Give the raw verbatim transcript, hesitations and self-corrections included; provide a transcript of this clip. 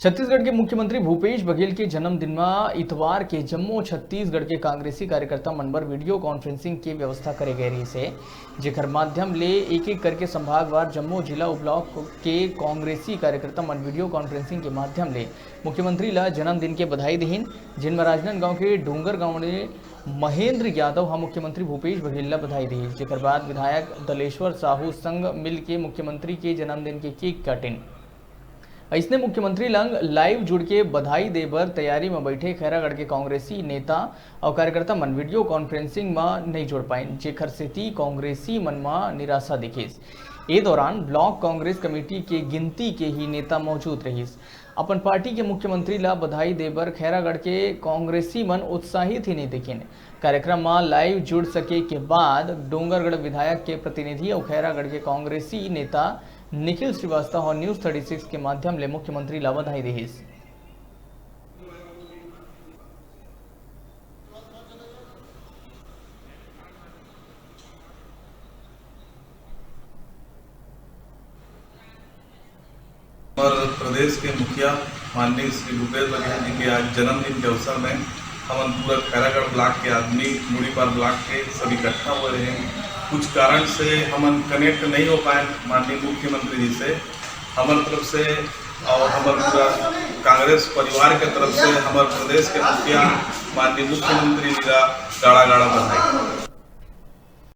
छत्तीसगढ़ के मुख्यमंत्री भूपेश बघेल के जन्मदिन म इतवार के जम्मो छत्तीसगढ़ के कांग्रेसी कार्यकर्ता मन बर वीडियो कॉन्फ्रेंसिंग के व्यवस्था करे गए रहिस हे, जेकर माध्यम ले एक-एक करके संभागवार जम्मो जिला व ब्लॉक के कांग्रेसी कार्यकर्ता मन वीडियो कॉन्फ्रेंसिंग के माध्यम ले मुख्यमंत्री ला जन्मदिन के बधाई देहिन, जिन म राजनांदगांव के डोंगरगांव ले महेंद्र यादव ह मुख्यमंत्री भूपेश बघेल ला बधाई देहिस, जेकर बाद विधायक दलेश्वर साहू संग मिल के मुख्यमंत्री के जन्मदिन के केक काटिन। अइसने मुख्यमंत्री लंग लाइव जुड़ के बधाई दे बर तैयारी म बैठे खैरागढ़ के कांग्रेसी नेता अउ कार्यकर्ता मन वीडियो कॉन्फ्रेंसिंग म नइ जुड़ पाइन, जेखर सेती कांग्रेसी मन म निराशा दिखिस। ए दौरान ब्लॉक कांग्रेस कमेटी के गिनती के ही नेता मौजूद रहिस। अपन पार्टी के मुख्यमंत्री ला बधाई दे बर खैरागढ़ के कांग्रेसी मन उत्साहित ही नइ दिखिन। कार्यक्रम म लाइव जुड़ सके के बाद डोंगरगढ़ विधायक के प्रतिनिधि अउ खैरागढ़ के कांग्रेसी नेता निखिल श्रीवास्तव ह न्यूज़ थर्टी सिक्स के माध्यम ले मुख्यमंत्री ला बधाई देहिस। हमर प्रदेश के मुखिया माननीय श्री भूपेश बघेल जी के आज जन्मदिन के अवसर में हमन पूरा खैरागढ़ ब्लॉक के आदमी, मुड़ीपार ब्लॉक के सब इकट्ठा हुए रहे। कुछ कारण से हमन कनेक्ट नहीं हो पाए माननीय मुख्यमंत्री जी से। हमर तरफ से और हमर पूरा कांग्रेस परिवार के तरफ से हमर प्रदेश के मुखिया माननीय मुख्यमंत्री जी ला गाड़ा गाड़ा बधाई।